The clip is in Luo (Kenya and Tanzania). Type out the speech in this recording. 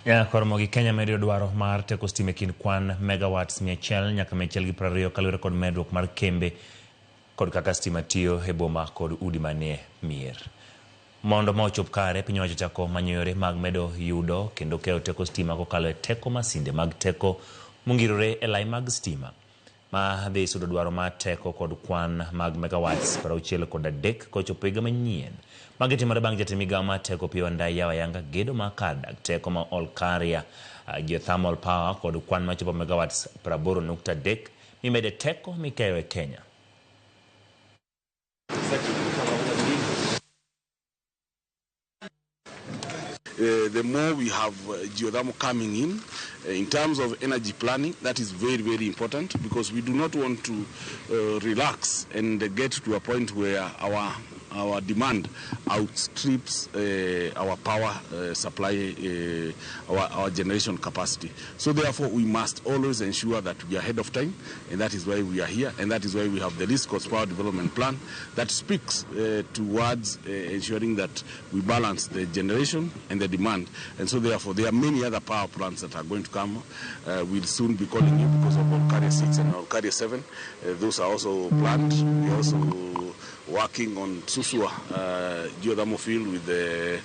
Nyaka gi Kenya medo dwaro mar teko stima e kind kwan megawatts 100 nyaka 120 kaluwore kod medruok mar kembe kod kaka stima tiyo e boma kod udi manie mier. Mondo ma ochop kare, piny owacho chako manyo yore mag medo yudo kendo keyo teko stima kokalo e teko masinde mag teko mongirore e lai mag stima. Ma dhi sudo dwaro mar teko kod kwan mag megawatts 63 kochopo higa manyien. Magi timore bang' jatend migao mar teko Opiyo Wandayi yawo ayanga gedo mar kar dag teko ma Olkaria Geothermal Power kod kwan machopo megawatts 80.3 mimede teko mikeyo e Kenya. The more we have geothermal coming in terms of energy planning, that is very, very important, because we do not want to relax and get to a point where our demand outstrips our power supply, our generation capacity. So therefore, we must always ensure that we are ahead of time, and that is why we are here, and that is why we have the Least Cost Power Development Plan that speaks towards ensuring that we balance the generation and the demand. And so therefore, there are many other power plants that are going to come. We'll soon be calling you because of Olkaria 6 and Olkaria 7. Those are also planned. We are also working on Suswa geothermal field with the